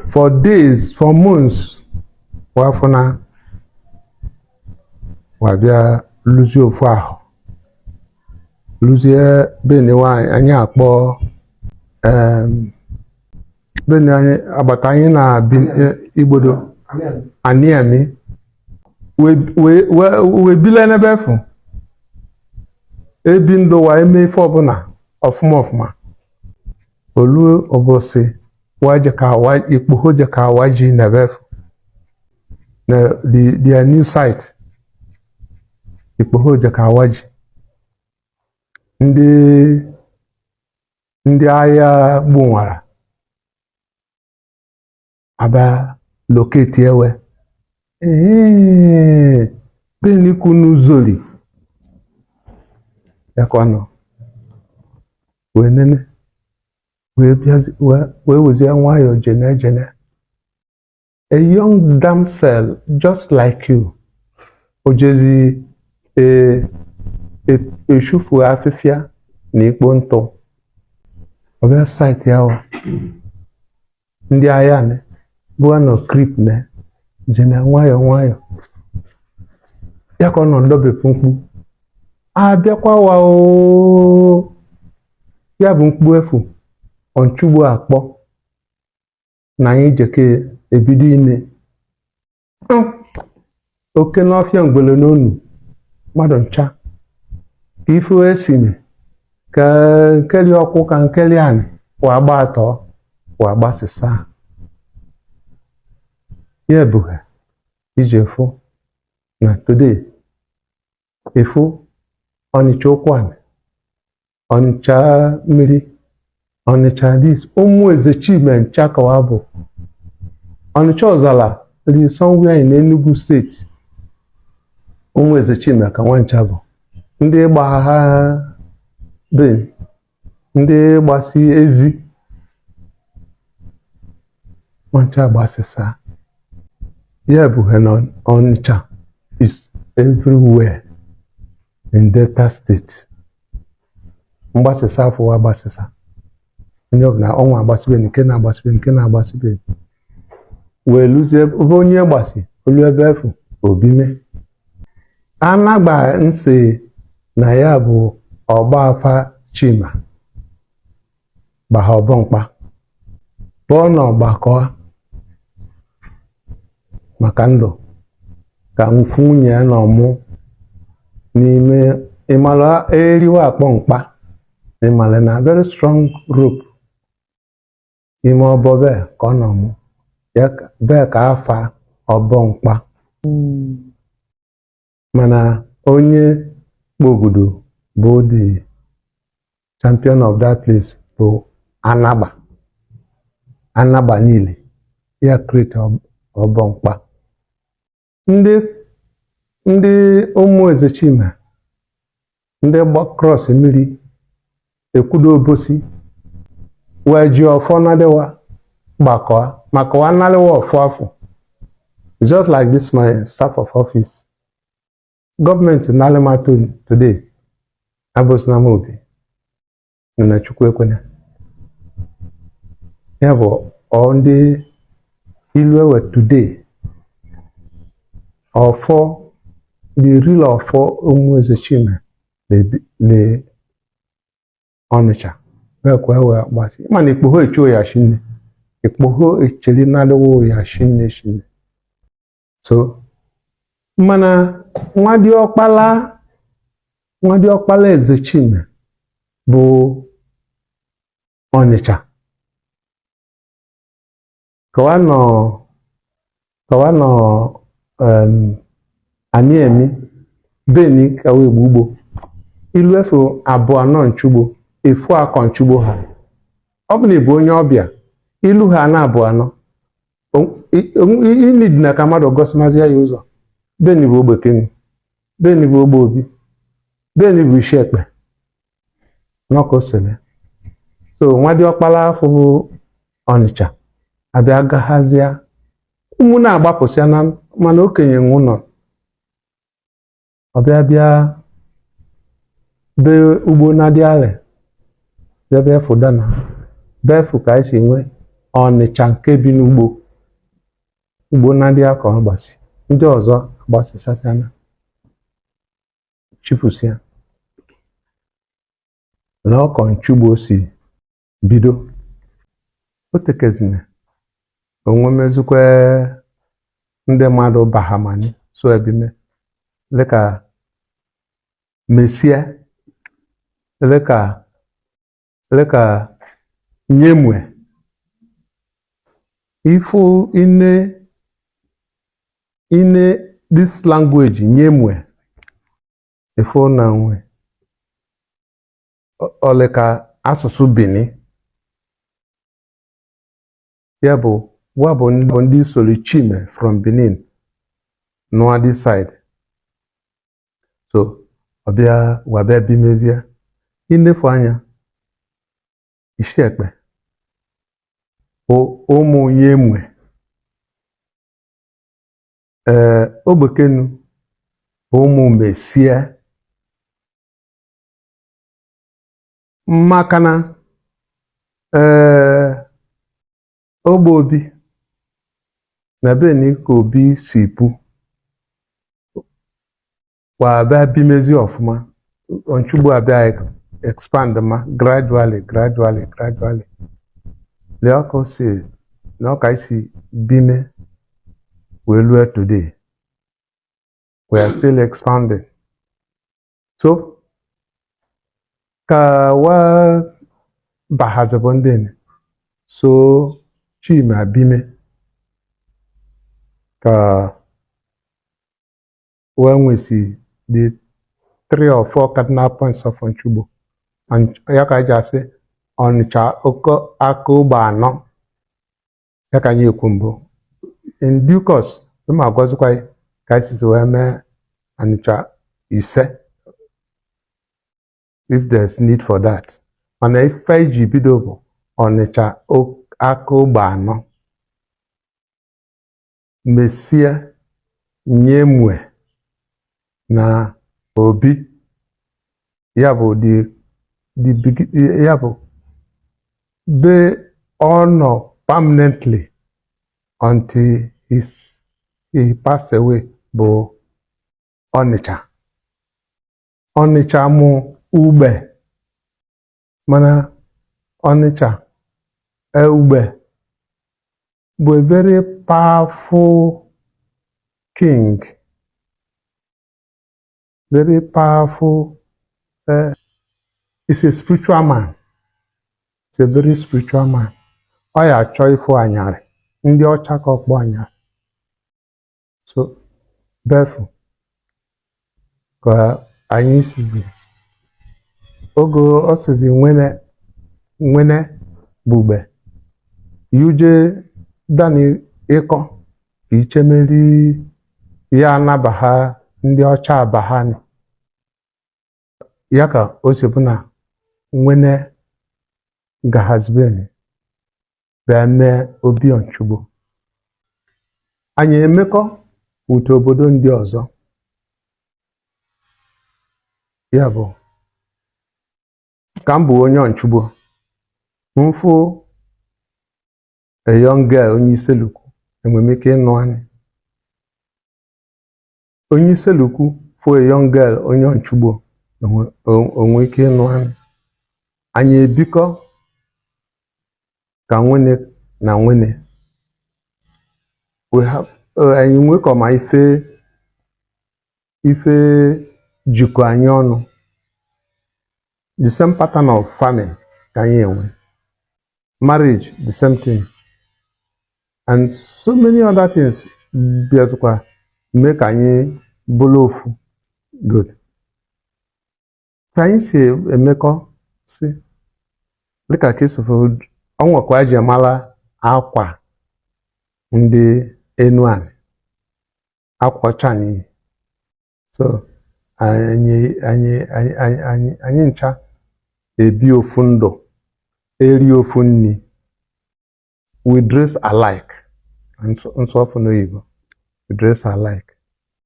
For days, for months, wafụna wa bịa lụzie ofu ahụ, lụzie beni nwanyị anyị akpọ beni anyị agbata anyị na Igbodo Aniemi wee bile n'ebe efu ebi ndụ wa eme ife ọbụla ọfụma ọfụma. Olu ụbọchị wa je ka wa ikpoho je ka wa ji n'ebe efu na their new site, ikpoho je ka wa ji ndị agha gbunwara abịa locate ewe ee benikunu zoli yakwanụ wee nene wee bịazi wee wezie nwayọọ jene jene. A young damsel just like you ojezi eshufu afịfịa na ikpo ntụ ọbịa site ya wa ndị agha ne bụa nọ creep ne jene nwayọọ nwayọọ ya ka ọ nọ ndọbepụ mkpu abịakwa wa oo ya bụ mkpu efu ọnchugbu akpọ na anyị jeke ebido ine oke n'ọfịa ngwele n'onu mmadụ ncha ka ife esime ka nkeli ọkwụ ka nkeli anị wa gba atọ wa gbasịsa ya ebughe iji fụ na today efu Ọnịcha ụkwụ anị, Ọnịcha mmiri, Ọnịcha this ụmụ eze Chime ncha kawa bụ Ọnịcha Ọzala dị somewhere in Enugu State. Ụmụ eze Chime ka nwancha bụ ndị gba ha be ndị gbasi ezi nwancha gbasịsa ya bụ na Ọnịcha is everywhere in Delta State. Mgbasịsa afọ agbasịsa onye ọbụla ọnwa agbasibe nke na-agbasibe nke na-agbasibe wee luzie ebe onye gbasi olu ebe efu obime anagba nsị na ya bụ ọgba afa Chima gbagha ọbọmkpa pụọ na ọgbakọ maka ndụ ka mfu nwunye ya na ọmụ n'ime ịmara eriwa akpọ mkpa ịmara na very strong rope ime ọbọ bee ka ọ nọ mụ ya bee ka afa ọbọ mkpa. Mana onye kpogudo bụ the champion of that place bụ Anagba Anagba niile ya create ọbọ mkpa ndị ụmụ eze Chima ndị gba cross mmiri ekwudo obosi wee ji ọfọ nadewa gbakọa maka wa nalewa ọfọ afọ. Just like this my staff of office gọọmenti nalemato today abụsina m obi na Chukwu ekwena ya bụ ọ ndị ilu ewe today ọfọ the real ọfọ ụmụ eze Chima le Ọnịcha wee ewe gbasi mana ikpogho echuo ya shinne ikpogho echeri nalewo ya shinne shinne. So mana nwa diọkpala eze Chima bụ Ọnịcha ka wa nọ Aniemi beni ka wee gbu ugbo ilu efu abụọ nọ nchugbo efu akọ nchugbo ha ọ bụ na ị bụ onye ọbịa ilu ha na abụọ anọ ịnid na ka mmadụ gosimazie ya ụzọ. Beni bụ ogbe kenu, beni bụ ogbe obi, beni bụ isi ekpe nọka osele. So nwa diọkpala afọ bụ Ọnịcha abịa gaghazịa ụmụ na-agbapụsịa na mana okenye nwe ụlọ ọbịa bịa be ugbo na-adị alị bịa bịa fụda na befu ka anyị si nwee Ọnịcha nke bi n'ugbo ugbo na ndị aka ọ gbasi, ndị ọzọ agbasịsasịana, chịpụsịa na ọkọ Ọnịcha-Ugbo si bido. O tekezina onwe mezukwe ndị mmadụ bahamani so ebime dịka mesie, dịka nyemue ifu ine ine this language nyemue ifu na nwe ọlịka asụsụ Bini. Ya bụ wa bụ ndị soro Chime from Benin nụa this side, so ọbịa wabịa bimezie. Inefu anya Isiekpe bụ ụmụ Nyemue, ee, Ogbekenu bụ ụmụ Mesie, maka na ee, ogbe Obi na beni ka Obi si pu wa bịa bimezi ọfụma. Ọnịcha-Ugbo abịa expand ma gradually, gradually, gradually. Lee ọka o si na ọka isi bime wee lue today, we are still expanding. So ka wa bahazibụ ndị so Chima bime ka wee nwesi the three or four cardinal points of Ọnịcha-Ugbo. Ya ka anyị ji asị Ọnịcha oke aka ogbe anọ. Ya ka anyị ekwu mbụ, in due course ma agwazikwa ka anyị sisi wee mee Ọnịcha ise if there's need for that. Mana ife anyị ji bido bụ Ọnịcha aka ogbe anọ: Mesie, Nyemue na Obi. Ya bụ the ya bụ be ọ nọ permanently until he passed away bụ Ọnịcha. Ọnịcha mụ ugbe, mana Ọnịcha ugbe bụ a very powerful king, very powerful. He's a spiritual man. He's a very spiritual man. Ọ ya achọ ịfụ anyarị ndị ọcha ka ọkpọ anyarị, so befu ka anyị sizi oge ọ sizi nwene nwene bugbe yuje dani ịkọ ka ichemeri ya anabagha ndị ọcha abaghani. Ya ka o si bụ na nwene gahazibeni bịa mee Obi Ọnịcha-Ugbo. Anyị emekọ wute obodo ndị ọzọ. Ya bụ ka m bụ onye Ọnịcha-Ugbo, mfụ a young girl onye Iselukwu, enwere m ike ịnụ anyị. Onye Iselukwu fụ a young girl onye Ọnịcha-Ugbo, onwe ike ịnụ anyị. Anyị ebikọ ka nwene na nwene. We have anyị nwekọ ma ife ife jikọ anyị ọnụ, the same pattern of farming ka anyị enwe, marriage, the same thing, and so many other things bịazikwa mee ka anyị bụrụ ofu. Good ka anyị si emekọ si dịka ka esi ọ nwekwa eji amala akwa ndị enu anị, akwa ọcha n'iyi. So anyị ncha ebi ofu ndụ, eri ofu nni, we dress alike. Nsọfụ n'oyibo, we dress alike.